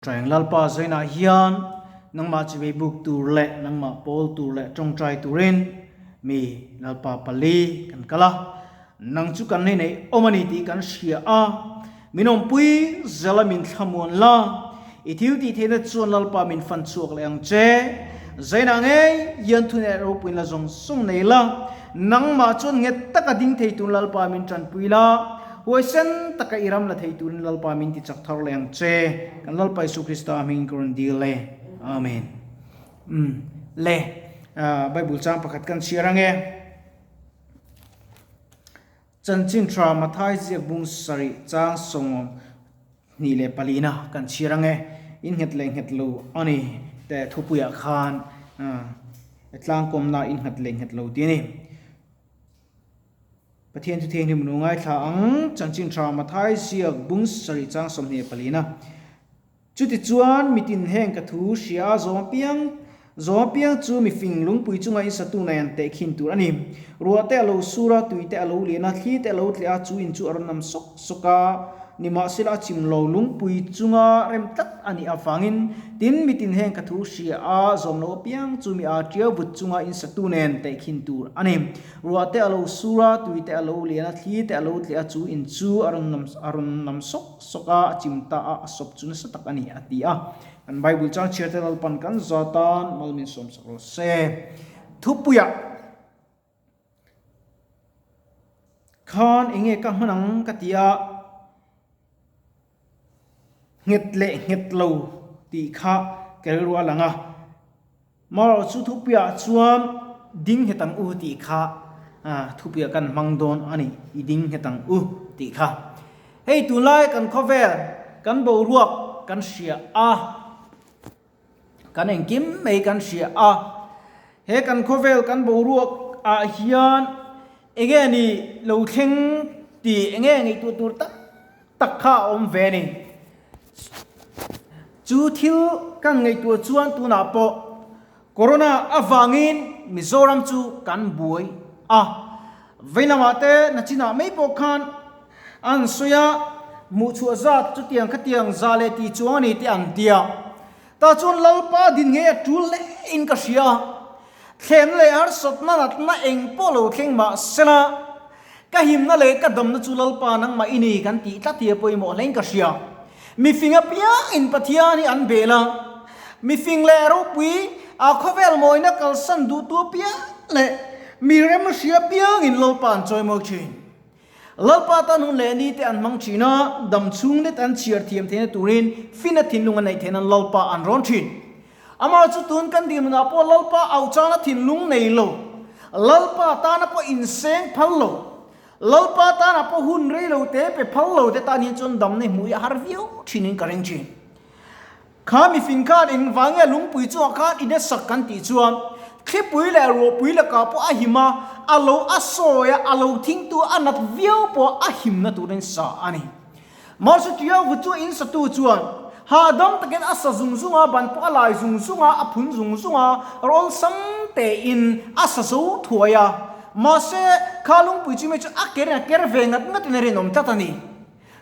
Ṭaeng Lalpa zainah hian nangmah chivei buk tur leh nangmah pawl tur leh ṭawngṭai turin mi Lalpa pali kan kal a, nang chu kan hnenei awm a ni tih kan hria a, min awmpui zel a min thlamuan la, i thil tih theihna chuan Lalpa min fan chhuak leh ang che. Zainah ngei hian thunei ropuiin la zawng zawng nei la, nangmah chuan nghet taka ding thei tur Lalpa min ṭanpui la, Huaisen taka i ram la thei turin Lalpa min ti chak thar leh ang che. Kan Lalpa Isu Krista hmingin ka rawn dil e. Amen. Umm le, Bible chang pakhat kan chhiar ang e. Chanchin tha Mathai ziak bung sarih chang 24 na kan chhiar ang e. In nghet leh nghet lo a ni te thupuiah khan tlangkawmna in nghat leh nghet lo tih a ni. Pathian chu thianghlim nu ngaithla ang, chanchin tha Mathai ziak bung sarih chang 24 na. Chutichuan mitin heng ka thu hria a zawm apiang, zawm apiang chu mifing lungpui chunga in satu nei an tehkhin tur a ni. Ruah te a lo sur a, tui te a lo lian a, thli te a lo tleh a, chu in chu a rawn nam sawk sawk a. Nimahsela a chim lo lungpui chunga rem tlat a nih avangin, tin mitin heng ka thu hria a, zawm lo apiang chu mi aa tiau vut chunga in satu nen tehkhin tur a ni. Ruah te a lo sur a, tui te a lo lian a, thli te a lo tleh a, chu in chu a rawn nam a rawn nam sawk sawk a, a chim ta a, a sawp chu nasa tak a ni, a ti a. Kan Bible chang chhiar te Lalpan kan za tan mal min sawm sak rawh se. Thupuiah khan eng nge ka hman ang ka ti a, nghet leh nghet lo tih kha ka rilru a lang a. Marawh chu thupuiah chuan ding nghet ang u tih kha thupuiah kan hmang dawn a ni, i ding nghet ang u tih kha. Hei tunlai kan khawvel, kan boruak kan hria a, kan engkim mai kan hria a, he kan khawvel kan boruak ah hian enge ni lo thleng tih enge ngaihtuah tur tak tak kha a awm ve a ni. Chu thil kan ngaihtuah chuan tunah pawh Corona avangin Mizoram chu kan buai a, veilamah te nachinah mai pawh khan an sawi a, hmuhchhuah zat chutiang khatiang za leh tih chuang a ni tih an ti a. Tah chuan Lalpa din ngei a tul hle in ka hria a, thlemna leh harsatna natna eng pawh lo thleng mah sela, ka himna leh ka damna chu Lalpa nangmah i ni kan tih tlat hi a pawimawh hle in ka hria. Mifing apiangin Pathian hi an bel a, mifing leh ropui a khawvel mawina kalsan duhtu apiang leh mi remhria apiangin Lalpa an chawimawi thin. Lalpa tan hun leh ni te an hmang thin a, dam chhung net an chhiar thiam theihna turin fina thinlung an neih theih nan Lalpa an rawn thin. Amah chu tun kan dinhmunah pawh Lalpa auh chana thinlung nei lo, Lalpa tana pawh inseng phal lo, Lalpa tana pawh hun rei lo te pe phal lo te tan hian chuan damna hmuh hi a har viau thinin ka ring thin. Kha mifing khan engvang nge lungpui chungah khan in a sak kan tih chuan thlipui leh ruahpui lakah pawh a him a, a lo a sawi a, a lo thingtu a nat viau pawh a himna turin sa a ni. Mahse Tiavu chu in satu chuan hahdam takin a sa zung zung a, ban pawh a lai zung zung a, a phun zung zung a, rawlsam tein a sa zo thuai a. Mahse kha lungpui chu mi chu a ker in a ker ve ngat ngatin a rinawm tlat a ni.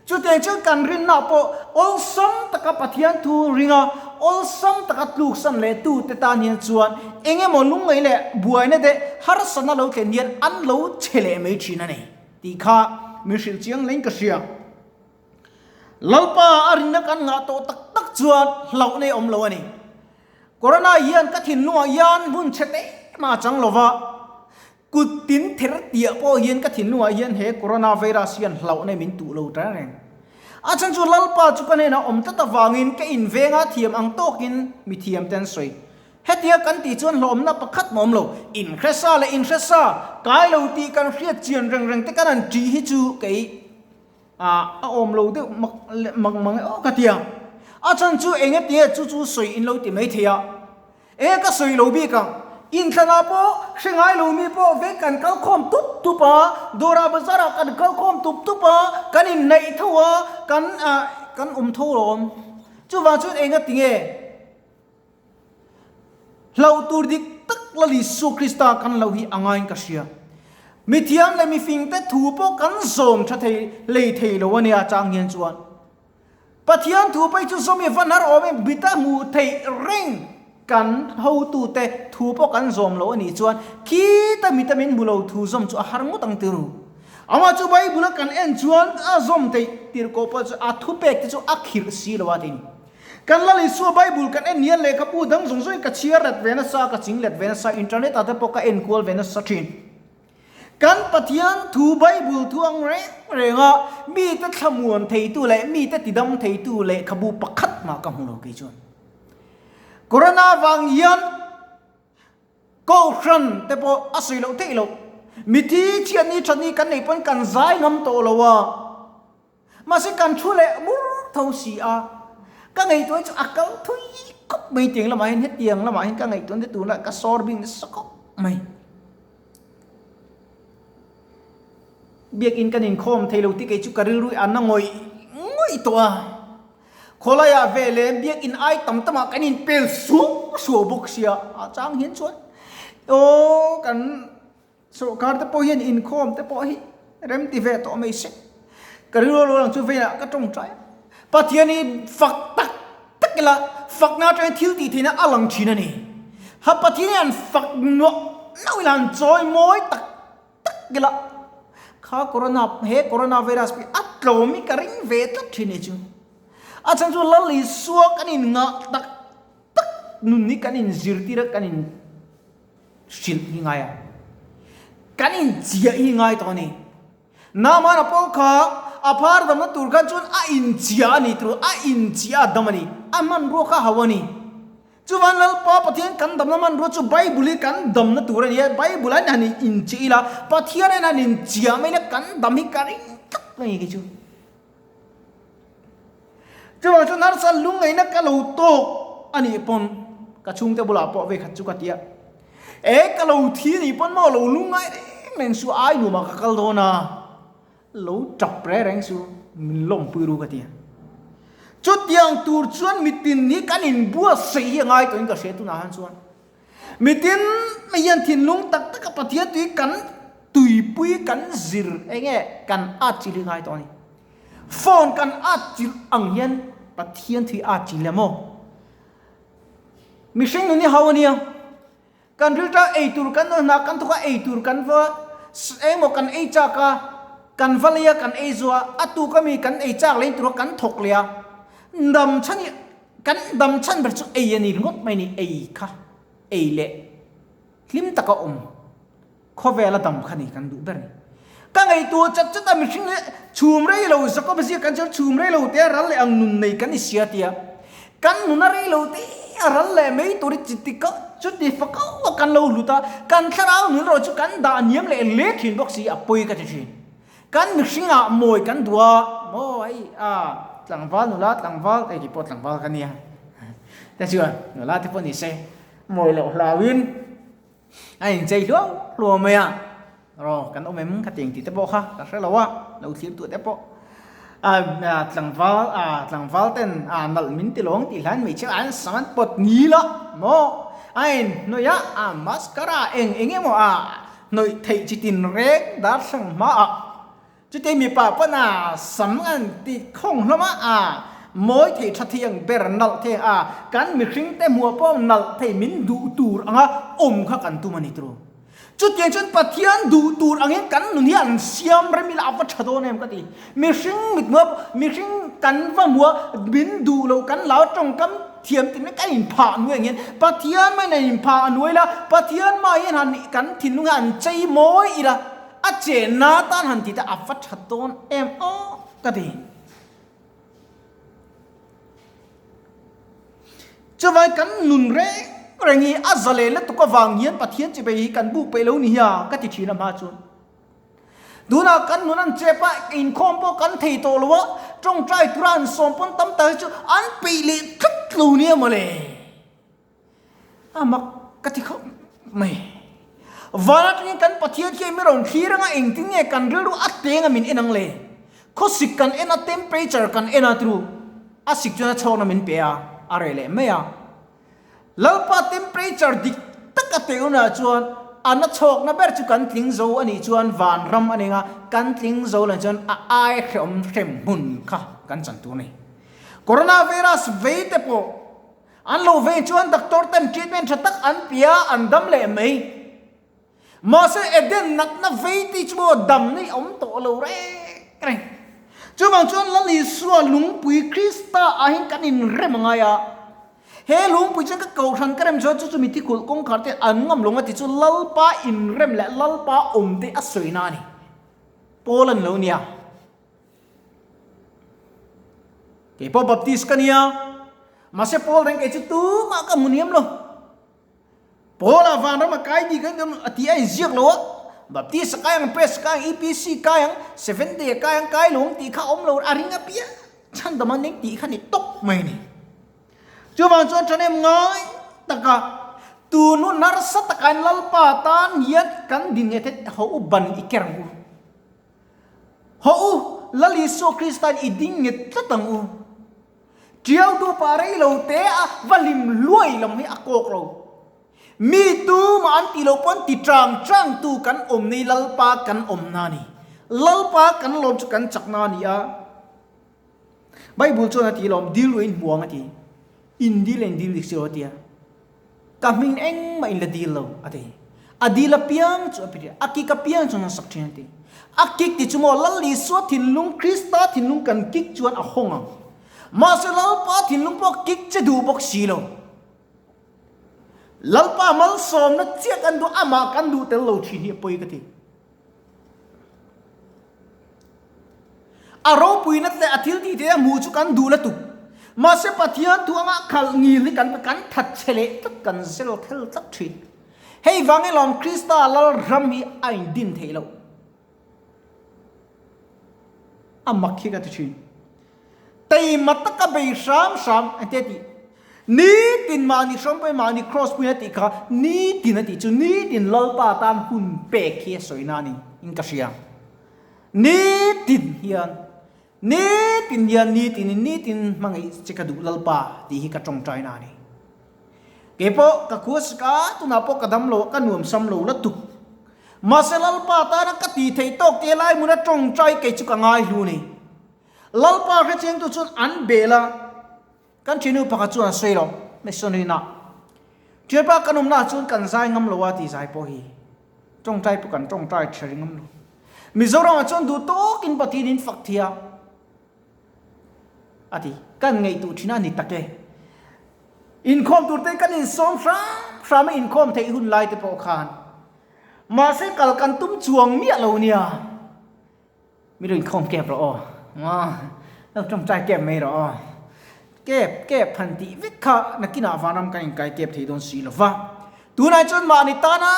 Chutiang chuan kan rinna pawh awlsam taka Pathian thu ringa awlsam taka tluksan leh tute tan hian chuan eng emaw lungngaih leh buaina te harsatna lo thlen hian an lo che leh mai thin a ni tih kha min hrilh chiang leng ka hria. Lalpa a rinna kan ngah tawh tak tak chuan hlauhna hi a awm lo a ni. Corona hian ka thinlungah hian hmun chhe te mah a chang lo va. Kut tin ther tiah pawh hian ka thinlungah hian he corona virus hian hlauhna min tuh lo ta reng. A chhan chu Lalpa chu ka hnenah awm tlat avangin ka invenga thiam ang tawkin mi thiam te an sawi. Hetia kan tih chuan hlawhawmna pakhat mah awm lo. Inhresa leh inhresa kai lo tih kan hriat chian reng reng te kan han ṭih hi chu kei a awm lo deuh mak leh mak mang e aw ka ti a. A chhan chu engetinge chu chu sawi in lo ti maithei a. E ka sawi lo bik ang. Inthlanah pawh hre ngai lo mi pawh vek kan kal khawm tup tup a, Dawrah bazar ah kan kal khawm tup tup a, kan inneih tho a, kan ah kan awm tho lawm. Chuvang chuan enga tinge hlauh tur dik tak Lal Isua Krista kan lo hi a ngaiin ka hria. Mithiam leh mifing te thu pawh kan zawm tha thei lei thei lo a nia chang hian chuan. Pathian thu pei chu zawm i van har awm em bita hmuh theih reng kan hotute thu pawh kan zawm lo a nih chuan khita mita min hmu lo thu zawm chu a har ngawt ang tir u. Amah chu Bible a kan en chuan a zawm theih tirhkoh pawh chu a thupek te chu a khirh si lo a ti ni. Kan Lal Isua Bible kan en hian lehkhabu dang zawng zawngin ka chhiar let ve nasa, ka ching let ve nasa, internet ah te pawh ka en kual ve nasa thin. Kan Pathian thu Bible thu ang reng renga mite thlamuan theitu leh mite tidam theitu lehkhabu pakhat mah ka hmu lo kei chuan. Corona vang hian Kohhran te pawh a sawi loh theih loh. Mithi chhiatni thatni kan neih pawn kan zai ngam tawh lo a. Mahse kan thu leh mur tho si a, ka ngaihtuah hi chu a kal thui khawp mai tiang lamah hian hetiang lamah hian ka ngaihtuah te tunah ka sawr bing nasa khawp mai. Biakin kan inkhawm thei lo tih kei chu ka rilru a na ngawih ngawih tawh a, khawlaiah ve leh biakin ai tam tamah kan inpel suau suau bawk sia a chang hian chuan aw kan Sawrkar te pawh hian inkhawm te pawh hi rem ti ve tawh mai se. Ka rilru lo lang chu veiah ka tawngtai a. Pathian hi fak tak tak ila, fakna atangin thil tih theihna a lang thin a ni. Ha Pathian hi han fak nuah nauh ila, han chawi mawi tak tak ila, kha corona, he corona virus hi a tlawm hi ka ring ve tlat thin e chu. A chhan chu Lal Isua kan inngah tak tak nun hi kan inzirtir a, kan in. hrilh hi ngai a, kan inchiah hi ngai tawh a ni. Namana pawh kha a phar damna tur khan chuan a inchiah a ni tur, a inchiah a dam a ni, a hmanrua kha a hau a ni. Chuvan Lalpa Pathian kan damna hmanrua chu Bible hi kan damna tur a ni a, Bible an han inchiah ila, Pathian an han inchiah mai ila kan dam hi ka ring tlat mai kei chu. Chuvang chuan harsa lungngaihna ka lo tawk a nih pawn ka chhungte bulah pawh vei khat chu ka ti a, e ka lo thi nih pawn maw lo lungngai reng reng su ai nuamah ka kal dawn a, lo tap reng reng su min lawmpui ru ka ti a. Chutiang tur chuan mitin hi kan inbuatsaih hi a ngai tawhin ka hria tunah han chuan. Mitin mai hian thinlung tak taka Pathian tui kan tuipui kan zir eng nge kan at chilh hi ngai tawh a ni. Phone kan at chilh ang hian Pathian thui at chilh le maw? Mihring nun hi ho a nia. Kan rilṭa ei tur kan hna kan thawk a ei tur kan va engmaw kan ei chak a, kan va lei a kan ei zuah a, a tuk ami kan ei chak leh tur a kan thawk leh a. Dam chhan hi Kan dam chhan ber chu ei a ni ringawt mai a ni, ei kha ei leh hlim taka awm khawvela dam kha ni kan duh ber a ni. Ka ngaihtuah chat chat a mihring leh chhum rei lo Jacob zia kan chuan chhum rei lo te a ral leh ang nun nei kan ni sia tia kan nun a rei lo te a ral leh mai tur hi chiti ka chuti fakau a kan lo hlut a kan thlarau nun erawh chu kan dah hniam leh hle thin bawk si a pawi ka ti thin. Kan mihring ah mawi kan duh a, maw hei a tlangval nula tlangval hei kei pawh tlangval ka nia te chuan nula te pawh ni se mawi loh hlau in a inchei hluau hluau mai a, raw kan awm em ka ti ang tih te pawh kha ka hre lo a, lo thlir duh te pawh a tlangval a tlangval ten a nalh min ti lawng tih hlain hmeichhia an sam an pawt ngil a maw a inhnawih a a mascara eng eng emaw a Hnawih theih chi tin reng darthlang hmaah chutei mipa pawn a sam an ti khawng hlawm a, a mawi thei tha thei ang ber nalh thei a, kan mihring te hmuah pawh nalh thei min duh tur anga awm kha kan tum a ni turu. Chutiang chuan Pathian duh tur angin kan nun hi an siam rem ila a va tha dawn em ka ti. Mihring mit hmuah mihring kan va hmuah min duh loh kan lau tawngkam Thiam tin kan inphah nuai ang hian Pathian maiin an inphah nuai la, Pathian maiin han kan thinlung hi an chei mawi ila, a chenna tan han ti ta a va tha dawn em aw ka ti. Chuvai kan nun reng reng hi a zalen lutuk avang hian Pathian chibei hi kan buk peih lo ni hi a ka ti thin a hma chuan. Tunah kan nun an chep a, inkhawm pawh kan thei tawh lo a, tawngtai tura an sawm pawn tam tak hi chu an peih leh tlat lo nia mawle. A mak ka ti khawp mai. Van atangin kan Pathian khi mi rawn thlir anga engtin nge kan rilru a teng a min en ang le? Khawsik kan en a, temperature kan en a tru a sik chuan a chhawkna min pe a, a reh leh mai a. Lalpa temperature dik tak a teh hunah chuan a na chhawkna ber chu kan tling zo a nih chuan vanram a ning a, kan tling zo lah chuan a ai hrehawm hrem hmun kha kan chan tur a ni. Coronavirus vei te pawh an lo vei chuan doctor ten treatment tha tak an pe a, an dam leh mai. Mahse Eden natna vei te chu maw dam na i awm tawh lo reng reng. Chuvang chuan Lal Isua lungpui Krista ah hian kan inrem a ngai a. He lungpui chuan ka kohhran ka rem chuan chu chu mithi kulh kawngkhar te an ngam lo nga ti chu Lalpa inrem leh Lalpa awm te a sawi na a ni. Paul an lo nia. Kei pawh Baptist ka nia. Mahse Paul reng kei chu tumah ka hmu niam lo. Paul a vanram a kai bik ang a ti a inziak lo a. Baptist a kai ang, Press a kai ang, EPC kai ang, Seventh Day a kai ang, kai lo ang tih kha a awm lo. A ring a piang chhandam an eng tih kha ni tawp mai a ni. Chuvang chuan ṭhahnem ngai taka tun hun harsa takain Lalpa tan hian kan din nge theih ho u ban i ker ang u. Haw u, Lal Isua Kristain i ding nget tlat ang u. Ṭiau dupa rei lo te a va hlim hluai lam hi a kawk lo. Mi tumah an tih loh pawn ti ṭang ṭang tu kan awm nei Lalpa kan awm na a ni. Lalpa kan lawm chu kan chak na a ni a. Bible chuan a ti lawm, dil ruih in hmu ang a ti. In dil in dil dik si lo a ti a. Ka hming engmah in la dil lo, a ti. A dil apiang chu a pe thin, a kik apiang chuan a sak thin a ti. A kik ti chu maw Lal Isua thinlung, Krista thinlung kan kik chuan a hawng ang. Mahse Lalpa thinlung pawh kik che duh bawk si lo. Lalpa malsawmna chiah kan duh, amah kan duh tel lo thin hi a pawi ka ti. A ropuina te a thil tih theih a hmuh chu kan duh la tuk. Mahse Pathian thu anga khalh ngil hi kan kan that chhe leh tlat kan zel thel tlat thin. Hei vang hi lawm Krista lal ram hi a indin theih loh. A mak hi ka ti thin. Teima taka bei hram hram engtia tih? Nitin mahni hrawmpui mahni cross pui a tih kha nitin a tih chu nitin Lalpa tan hun pek hi a sawi na a ni in ka hria. Nitin hian nitin hian nitin in nitin hmangaih che ka duh Lalpa tih hi ka tawngtai na a ni. Keipawh ka khua sik a tunah pawh ka dam lo ka nuam sam lo la tuk. Mahse Lalpa tana ka tih theih tawk te lai hmuna tawngtai kei chu ka ngai hlu a ni. Lalpa hrechiangtu chuan an bel a, kan ṭhiannu pakhat chuan a sawi lo, Missionary-na. Ṭhianpa kan awmnaah chuan kan zai ngam lo a tih zai pawh hi ṭawngṭai pawh kan ṭawngṭai ṭha ri ngam lo. Mizoramah chuan duh tawkin Pathian in fak thei a, a ti. Kan ngaihtuah ṭhin a ni tak e. Inkhawm tur te kan insawm hram hram a, inkhawm theih hun lai te pawh khan. Mahse kal kan tum chuang miah lo nia. Mi lo inkhawm kep rawh aw. Maw lo tawngtai kep mai rawh aw. Kep kep han tih vek kha nakinah vanram kan inkai kep thei dawn si lo va. Tunah chuan mahni tana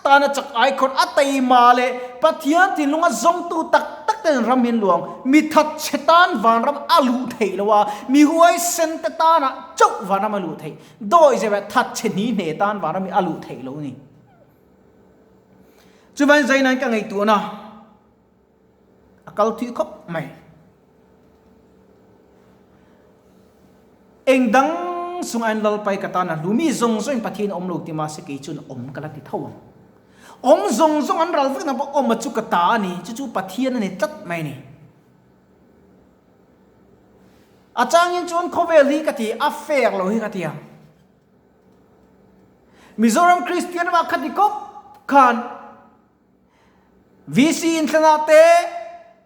tana chak ai khawrh a taima leh Pathian thinlunga zawngtu tak tak ten ram hian luang mi that chhe tan vanram a luh theih lo a, mi huaisen te tana chauh vanram a luh theih. Dawi zeuh eh that chhe hni hne tan vanram hi a luh theih lo ni. Chuvain zainain ka ngaihtuahna a kal thui khawp mai. Eng dang sung ain Lalpai ka tan a hlu mi zawng zawng in Pathian awm lo ti mahse kei chuan awm ka la ti tho ang. Awm zawng zawng an ral vek na pawh awm a chu ka ta a ni, chu chu Pathian a ni tlat mai a ni. A changin chuan khawvel hi ka ti a fair lo hi ka ti a. Mizoram Kristian ramah khati khawp khan VC inthlanah te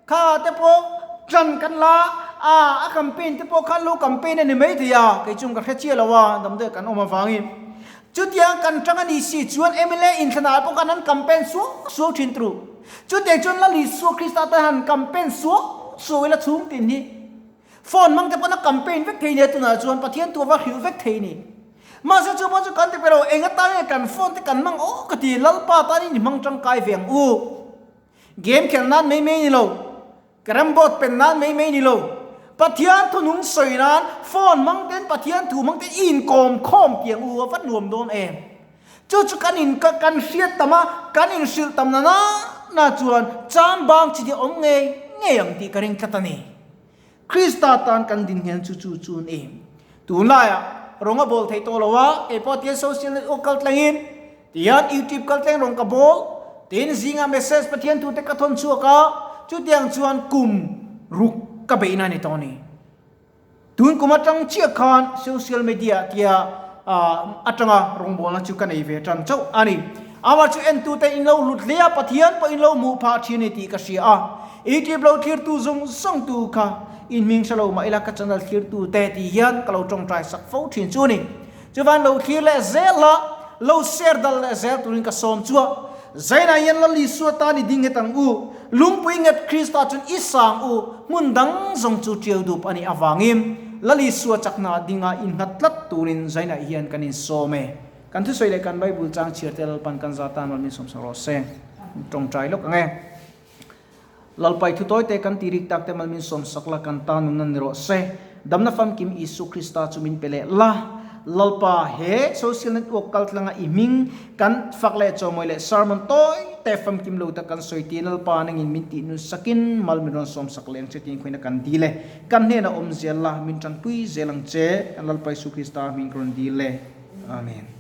kha te pawh ṭan kan la a, a campaign te pawh khan lo campaign a ni mai thei a, kei chu ka hre chiah lo a, damdawi kan awm avangin. Chutiang kan ṭang a ni si chuan mla inthlanah pawh khan an campaign suau suau ṭhin turu. Chutiang chuan Lal Isua Krista tan han campaign suau suau ila chhung tin hi. Phone hmang te pawn a campaign vek thei nia tunah chuan Pathian tu ava hrilh vek thei ni. Mahse chu pawh chu kan ti pe lo, eng atan nge kan phone te kan hmang aw ka ti, Lalpa tanin i hmang tangkai ve ang u. Game khelh nan mai mai ni lo, carrom board pen nan mai mai ni lo, Pathian thu nung sawi nan phone hmang ten Pathian thu hmang ten i inkawm khawm tiang u a va nuam dawn em. Chu chu kan in kan hriat tam a, kan inhrilh tam na na na chuan chang bang chi te awm ngei ngei ang tih ka ring tlat a ni. Krista tan kan din hian chu chu chu ni. Tunlaiah rawng a bawl theih tawh lo a, kei pawh tian social network kal tlangin, tihian YouTube kal tleng rawng ka bawl, tin zingah message Pathian thute ka thawn chhuak a, chutiang chuan kum ruk ka beihna a ni tawh a ni. Tun kum atang chiah khan social media tia atanga rawngbawlna chu ka nei ve tan chauh a ni. Amah chu entute in lo hlut hle a, Pathian pawh in lo hmuh phah thin a ni tih ka hria a. YouTube lo thlirtu zawng zawng tu kha in hming hre lo mah ila ka channel thlirtu te tih hian ka lo tawngtai sak fo thin chu a ni. Chuvan lo thlir leh zel a, lo share dal leh zel turin ka sawm chu a. Zainah hian Lal Isua tan i ding nghet ang u, lungpui nghet Krista chuan i sang u, hmun dang zawng chu ṭiau dup a nih avangin Lal Isua chakna dinga innghat tlat turin Zainah hian kan insawm e. Kan thusawi leh kan Bible chang chhiar te Lalpan kan za tan malmin sawmsak rawh se. Tawngtai lawk ang e. Lalpai thutawi te kan ti rik tak te malmin sawmsak la kan tan nunna ni rawh se. Damna famkim Isu Krista chu min pe leh la. Lalpa he social network kal tlanga i hming kan fak leh chawmawi leh sermon tawi te famkim lo tak kan sawi ti Lalpa nangin min tih nun sakin mal min rawn sawmsak leh ang che tiin khawiin a kan dil e. Kan hnenah awm zel la min tanpui zel ang che. Kan Lalpa Isu Krista hming ka rawn dil e. Amen.